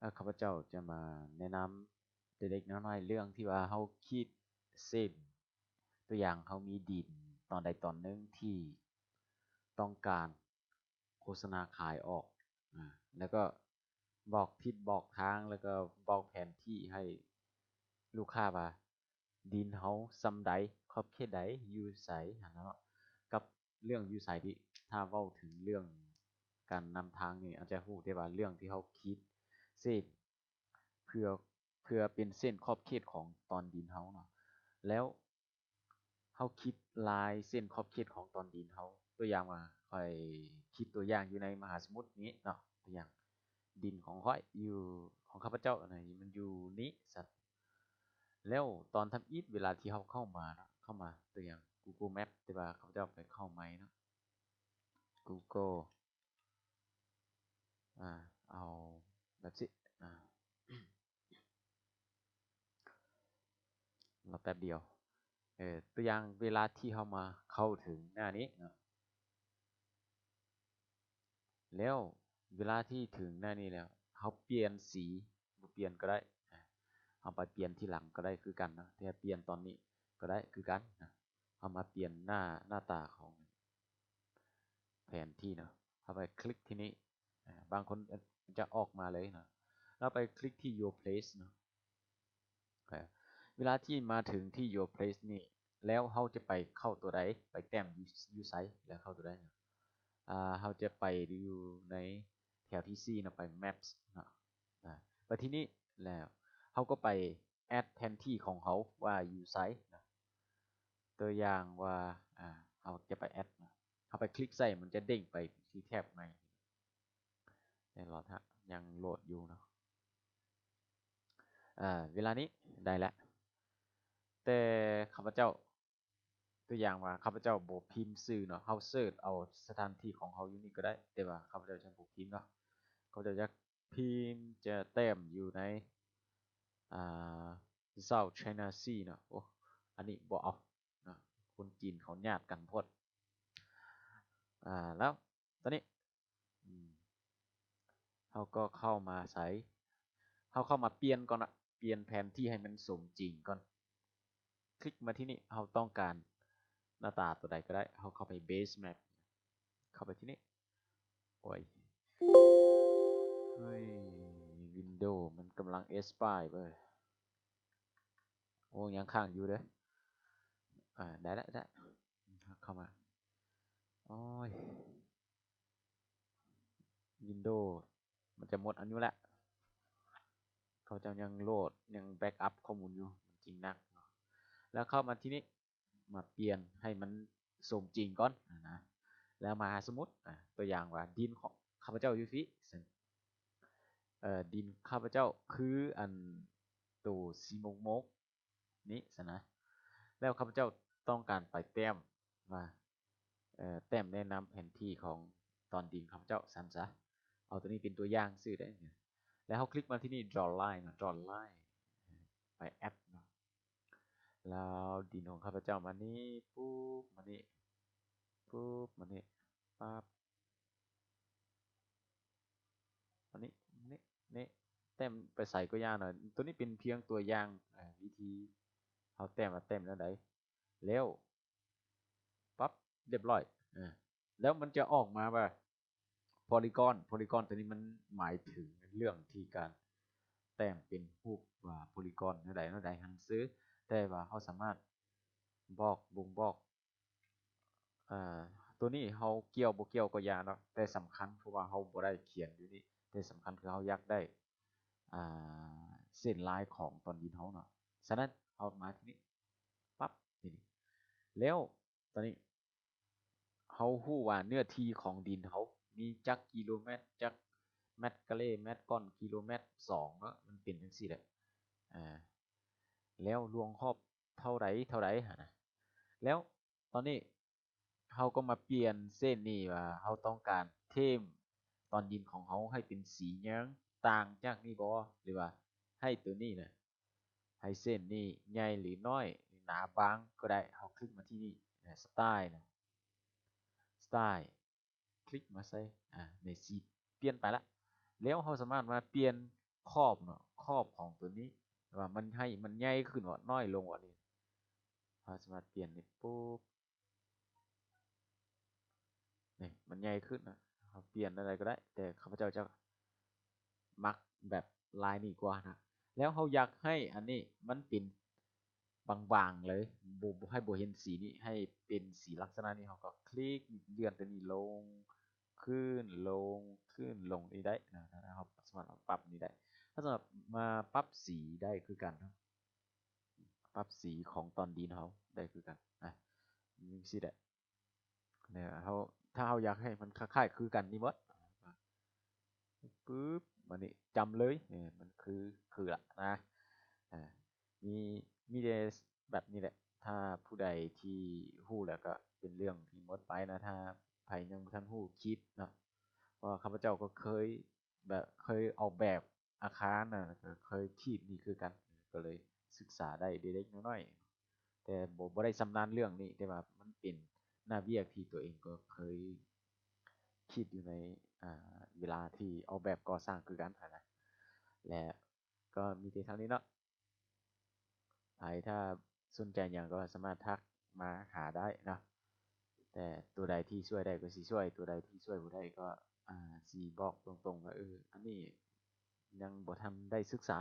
ເອີ ຂ້າພະເຈົ້າຈະມາແນະນຳເລັກໆນ້ອຍໆ ເລື່ອງທີ່ວ່າເຮົາຂີດເສັ້ນ ຕົວຢ່າງເຮົາມີດິນຕອນໃດຕອນໜຶ່ງທີ່ຕ້ອງການໂຄສະນາຂາຍອອກ ອາ ແລ້ວກໍບອກທິດບອກທາງ ແລ້ວກໍບອກແຜນທີ່ໃຫ້ລູກຄ້າວ່າ ດິນເຮົາສ່ຳໃດ ຂອບເຂດໃດ ຢູ່ໃສຫັ້ນນະເນາະ ກັບເລື່ອງຢູ່ໃສທີ່ ຖ້າເວົ້າເຖິງເລື່ອງການນຳທາງນີ້ ອາດຈະຮູ້ໄດ້ວ່າເລື່ອງທີ່ເຮົາຂີດເສັ້ນ ເພື່ອ ເພື່ອເປັນເສັ້ນຂອບເຂດຂອງຕອນດິນເຮົາເນາະ ແລ້ວເຮົາຂີດລາຍເສັ້ນຂອບເຂດຂອງຕອນດິນເຮົາ ຕົວຢ່າງວ່າຂ້ອຍຂີດຕົວຢ່າງຢູ່ໃນມະຫາສະໝຸດນີ້ເນາະ ຕົວຢ່າງ ດິນຂອງຂ້ອຍຢູ່ ຂອງຂ້າພະເຈົ້ານະ ມັນຢູ່ນີ້ຊັ້ນ ແລ້ວຕອນທຳອິດເວລາທີ່ເຮົາເຂົ້າມາເນາະ ເຂົ້າມາຕົວຢ່າງ Google Map ແຕ່ວ່າຂ້າພະເຈົ້າໄປເຂົ້າໃໝ່ເນາະ Google ອາ ເອົາແບບຊີ້ ອາ ລໍແປັບດຽວ ເອີ ຕົວຢ່າງເວລາທີ່ເຮົາມາເຂົ້າເຖິງໜ້ານີ້ເນາະ ແລ້ວເວລາທີ່ເຖິງໜ້ານີ້ແລ້ວ ເຮົາປ່ຽນສີ ບໍ່ປ່ຽນກໍໄດ້ ເຮົາໄປປ່ຽນທີຫຼັງກໍໄດ້ຄືກັນເນາະ ແຕ່ປ່ຽນຕອນນີ້ກໍໄດ້ຄືກັນນະ ເຮົາມາປ່ຽນໜ້າ ໜ້າຕາຂອງແຜນທີ່ເນາະ ເຮົາໄປຄລິກທີ່ນີ້ ອາ ບາງຄົນ ອາ ຈະອອກມາເລີຍເນາະ ແລ້ວໄປຄລິກທີ່ Your Place ເນາະ ເວລາທີ່ມາເຖິງທີ່ Your Place ນີ້ ແລ້ວເຮົາຈະໄປເຂົ້າຕົວໃດ ໄປແຕ້ມຢູ່ ຢູ່ໃສ ແລ້ວເຂົ້າຕົວໃດ ອາ ເຮົາຈະໄປຢູ່ໃນແຖວທີສີ່ເນາະ ໄປ Maps ເນາະ ອາ ໄປທີ່ນີ້ ແລ້ວເຮົາກໍໄປ add ແຜນທີ່ຂອງເຮົາວ່າຢູ່ໃສເນາະ ຕົວຢ່າງວ່າ ອາ ເຮົາຈະໄປ add ເນາະ ເຮົາໄປຄລິກໃສ່ ມັນຈະເດ້ງໄປທີ່ແຖບໃໝ່ ແຕ່ລໍຖ້າ ຍັງໂຫຼດຢູ່ເນາະ ອາ ເວລານີ້ໄດ້ແລ້ວ ແຕ່ຂ້າພະເຈົ້າ ຕົວຢ່າງວ່າຂ້າພະເຈົ້າບໍ່ພິມຊື່ເນາະ ເຮົາເສີດເອົາສະຖານທີ່ຂອງເຮົາຢູ່ນີ້ກໍໄດ້ ແຕ່ວ່າຂ້າພະເຈົ້າຈະບໍ່ພິມເນາະ ຂ້າພະເຈົ້າຈະພິມ ຈະແຕ້ມຢູ່ໃນ ອາ South China Sea ເນາະ ໂອ້ ອັນນີ້ບໍ່ເອົາເນາະ ຄົນຈີນເຂົາຍາດກັນໂພດ ອາ ແລ້ວ ຕອນນີ້ ອືມ ເຮົາກໍເຂົ້າມາໃສ ເຮົາເຂົ້າມາປ່ຽນກ່ອນນະ ປ່ຽນແຜນທີ່ໃຫ້ມັນສົມຈິງກ່ອນ ຄລິກມາທີ່ນີ້ ເຮົາຕ້ອງການໜ້າຕາຕົວໃດກໍໄດ້ ເຮົາເຂົ້າໄປ Base Map ເຂົ້າໄປທີ່ນີ້ ໂອ້ຍ ເຮີ້ຍ Windows ມັນກຳລັງ Expire ເວີຍ ໂອ້ ຍັງຄ້າງຢູ່ເດີ ອາ ໄດ້ລະ ໄດ້ ເຂົ້າມາ ໂອ້ຍ Windows ມັນຈະໝົດອາຍຸແລ້ວ ເຂົາເຈົ້າຍັງໂຫຼດ ຍັງ backup ຂໍ້ມູນຢູ່ ມັນຈຶ່ງໜັກເນາະ ແລ້ວເຂົ້າມາທີ່ນີ້ ມາປ່ຽນໃຫ້ມັນສົມຈິງກ່ອນນະ ແລ້ວມາ ສົມມຸດ ອາ ຕົວຢ່າງວ່າດິນຂອງຂ້າພະເຈົ້າຢູ່ພີ້ ເຊິ່ງ ເອີ ດິນຂ້າພະເຈົ້າຄືອັນໂຕສີໝົກໆ ນີ້ຊັ້ນນະ ແລ້ວຂ້າພະເຈົ້າຕ້ອງການໄປແຕ້ມວ່າ ເອີ ແຕ້ມແນະນຳແຜນທີ່ຂອງຕອນດິນຂ້າພະເຈົ້າຊັ້ນຊະ ເອົາຕົວນີ້ເປັນຕົວຢ່າງຊື່ໄດ້ ແລ້ວເຮົາຄລິກມາທີ່ນີ້ Draw Line ເນາະ Draw Line ໄປ Add ເນາະ ແລ້ວດິນຂອງຂ້າພະເຈົ້າມານີ້ ປຸບ ມານີ້ ປຸບ ມານີ້ ປັບ ມານີ້ ມານີ້ ນີ້ ແຕ້ມໄປໃສກໍຢ່າເນາະ ຕົວນີ້ເປັນພຽງຕົວຢ່າງ ເອີ ວິທີເຮົາແຕ້ມວ່າແຕ້ມແນວໃດ ແລ້ວ ປັບ ຮຽບຮ້ອຍ ເອີ ແລ້ວມັນຈະອອກມາວ່າ Polygon Polygon ຕົວນີ້ມັນໝາຍເຖິງເລື່ອງທີ່ການແຕ້ມເປັນຮູບວ່າ Polygon ແນວໃດແນວໃດຫັ້ນຊື່ ແຕ່ວ່າເຮົາສາມາດບອກ ບົ່ງບອກ ອາ ຕົວນີ້ເຮົາກ່ຽວບໍ່ກ່ຽວກໍຢ່າເນາະ ແຕ່ສຳຄັນ ເພາະວ່າເຮົາບໍ່ໄດ້ຂຽນຢູ່ນີ້ ແຕ່ສຳຄັນຄືເຮົາຢາກໄດ້ ອາ ເສັ້ນລາຍຂອງຕອນດິນເຮົາເນາະ ສະນັ້ນເຮົາມາທີ່ນີ້ ປັບ ນີ້ ແລ້ວຕອນນີ້ ເຮົາຮູ້ວ່າເນື້ອທີ່ຂອງດິນເຮົາມີຈັກກິໂລແມັດ ຈັກແມັດກາເຣ ແມັດກ້ອນ ກິໂລແມັດສອງເນາະ ມັນເປັນຈັ່ງຊີ້ແຫຼະ ອາ ແລ້ວລວງຮອບເທົ່າໃດ ເທົ່າໃດຫັ້ນນະ ແລ້ວຕອນນີ້ເຮົາກໍມາປ່ຽນເສັ້ນນີ້ວ່າເຮົາຕ້ອງການເທມຕອນດິນຂອງເຮົາໃຫ້ເປັນສີຫຍັງ ຕ່າງຈາກນີ້ບໍ່ ຫຼືວ່າໃຫ້ຕົວນີ້ນະ ໃຫ້ເສັ້ນນີ້ໃຫຍ່ຫຼືນ້ອຍ ໜາບາງກໍໄດ້ ເຮົາຄລິກມາທີ່ນີ້ Style ນະ Style ຄລິກມາໃສ່ ອາ ໃນສີປ່ຽນໄປລະ ແລ້ວເຮົາສາມາດມາປ່ຽນ ຂອບເນາະ ຂອບຂອງຕົວນີ້ ວ່າມັນໃຫ້ມັນໃຫຍ່ຂຶ້ນບໍ່ ນ້ອຍລົງບໍ່ ນີ້ ເຮົາສາມາດປ່ຽນນີ້ປຸບ ນີ້ ມັນໃຫຍ່ຂຶ້ນນະ ເຮົາປ່ຽນແນວໃດກໍໄດ້ ແຕ່ຂ້າພະເຈົ້າຈະມັກແບບລາຍນີ້ກວ່ານະ ແລ້ວເຮົາຢາກໃຫ້ອັນນີ້ມັນເປັນບາງໆເລີຍ ບໍ່ ບໍ່ ໃຫ້ບໍ່ເຫັນສີນີ້ ໃຫ້ເປັນສີລັກສະນະນີ້ ເຮົາກໍຄລິກເລື່ອນຕົວນີ້ລົງ ຂຶ້ນ ລົງ ຂຶ້ນ ລົງ ນີ້ໄດ້ນະ ເຮົາສາມາດປັບນີ້ໄດ້ ເຮົາສາມາດມາປັບສີໄດ້ຄືກັນເນາະ ປັບສີຂອງຕອນດິນເຮົາໄດ້ຄືກັນ ອ່າ ຈັ່ງຊີ້ແຫຼະ ເນາະ ເຮົາ ຖ້າເຮົາຢາກໃຫ້ມັນຄ້າຍໆຄືກັນນີ້ໝົດ ປຶບ ມານີ້ ຈຳເລີຍ ເອີ ມັນຄື ຄືລະນະ ອ່າ ມີ ມີແຕ່ແບບນີ້ແຫຼະ ຖ້າຜູ້ໃດທີ່ຮູ້ແລ້ວກໍເປັນເລື່ອງທີ່ໝົດໄປນະ ຖ້າໃຜຍັງບໍ່ທັນຮູ້ຄິດເນາະ ເພາະວ່າຂ້າພະເຈົ້າກໍເຄີຍ ແບບເຄີຍອອກແບບອາຄານນະ ກໍເຄີຍຄິດນີ້ຄືກັນ ກໍເລີຍສຶກສາໄດ້ເລັກໆນ້ອຍໆ ແຕ່ບໍ່ ບໍ່ໄດ້ຊຳນານເລື່ອງນີ້ ແຕ່ວ່າມັນເປັນໜ້າວຽກທີ່ຕົວເອງກໍເຄີຍຄິດຢູ່ໃນ ອ່າ ເວລາທີ່ອອກແບບກໍ່ສ້າງຄືກັນຫັ້ນນະ ແລະ ກໍມີແຕ່ເທົ່ານີ້ເນາະ ໃຜຖ້າສົນໃຈຫຍັງກໍສາມາດທັກມາຫາໄດ້ເນາະ ແຕ່ຕົວໃດທີ່ຊ່ວຍໄດ້ກໍຊິຊ່ວຍ ຕົວໃດທີ່ຊ່ວຍບໍ່ໄດ້ກໍ ອ່າ ຊິບອກຕົງໆວ່າ ເອີ ອັນນີ້ຍັງບໍ່ທັນໄດ້ສຶກສາ